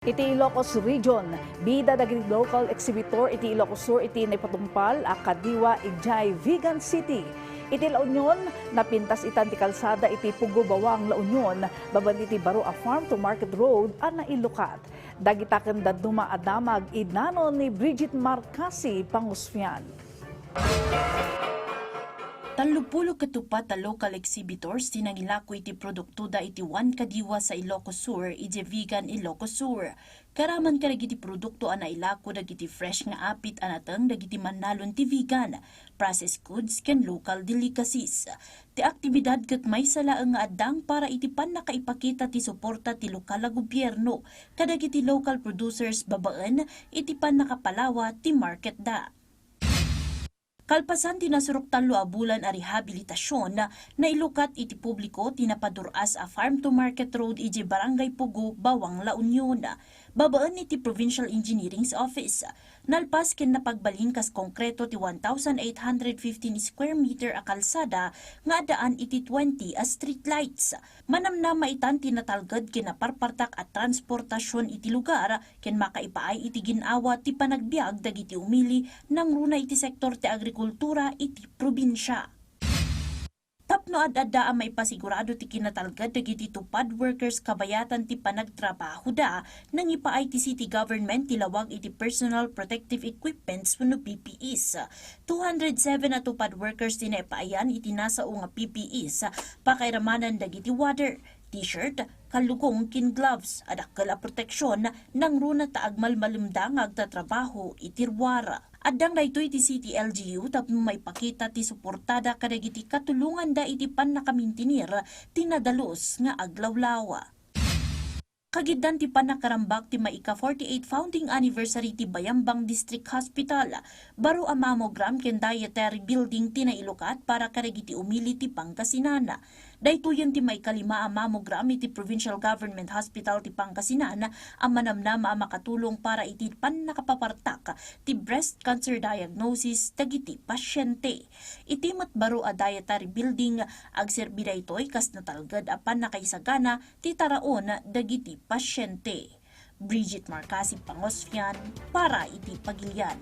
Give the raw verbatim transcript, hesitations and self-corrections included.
Iti Ilocos Region, bida dagiti local exhibitor iti Ilocos Sur iti naipatungpal a kadiwa idiay Vigan City. Iti La Union, napintas itan ti kalsada iti Pugo Bawang, La Union, babaen iti baro a farm to market road a nailukat. Dagita ken dadduma a damag, inanon ni Bridget Marcasi Pangusfian. Tallopulo ket uppat a local exhibitors ti nangilako iti produktoda iti One Kadiwa sa Ilocos Sur, idiay Vigan, Ilocos Sur. Karaman kadagiti produkto a nailako dagiti fresh nga apit a nateng dagiti mannalon ti Vigan, processed goods ken local delicacies. Ti aktibidad ket maysa laeng nga addang para iti pannakaipakita ti suporta ti lokal a gobierno kadagiti local producers babaen iti pannakapalawa ti marketda. Kalpasan ti nasurok tallo a bulan a rehabilitasion, nailukat iti publiko ti napadur-as a farm to market road idiay Barangay Pugo, Bawang, La Union, babaen iti Provincial Engineering's Office. Nalpas ken napagbalin kas konkreto ti one thousand eight hundred fifteen square meter a kalsada nga addaan iti twenty a street lights. Manamnama itan ti natalged ken naparpartak a transportasion iti lugar ken makaipaay iti gin-awa ti panagbiag dagiti umili nangruna iti sektor ti agrikultura iti probinsia. Tapno ad-adda a maipasigurado ti kinatalged dagiti TUPAD workers kabayatan ti panagtrabahoda, nangipaay ti city government ti lawag iti personal protective equipments wenno P P Es. Two hundred seven a TUPAD workers ti naipaayan iti nasao nga P P Es, pakairamanan dagiti wadder, t-shirt, kallugong ken gloves a dakkel a proteksion nangruna ta agmalmalemda nga agtatrabaho iti ruar. Addang daytoy ti City L G U tapno maipakita ti suportada kadagiti katulonganda iti pannakamintinir ti nadalus nga aglawlaw. Kagiddan ti pannakarambak ti maika forty-eight founding anniversary ti Bayambang District Hospital, baro a mammogram ken dietary building ti nailukat para kadagiti umili ti Pangasinan. Daytoyen ti maikalima a mammogram iti Provincial Government Hospital ti Pangasinan a manamnama a makatulong para iti pannakapapartak ti breast cancer diagnosis dagiti pasyente. Iti met baro a dietary building, agserbi daytoy kas natalged a pannakaisagana ti taraon dagiti pasyente. Bridget Marcasi Pangosfian para iti Pagilian.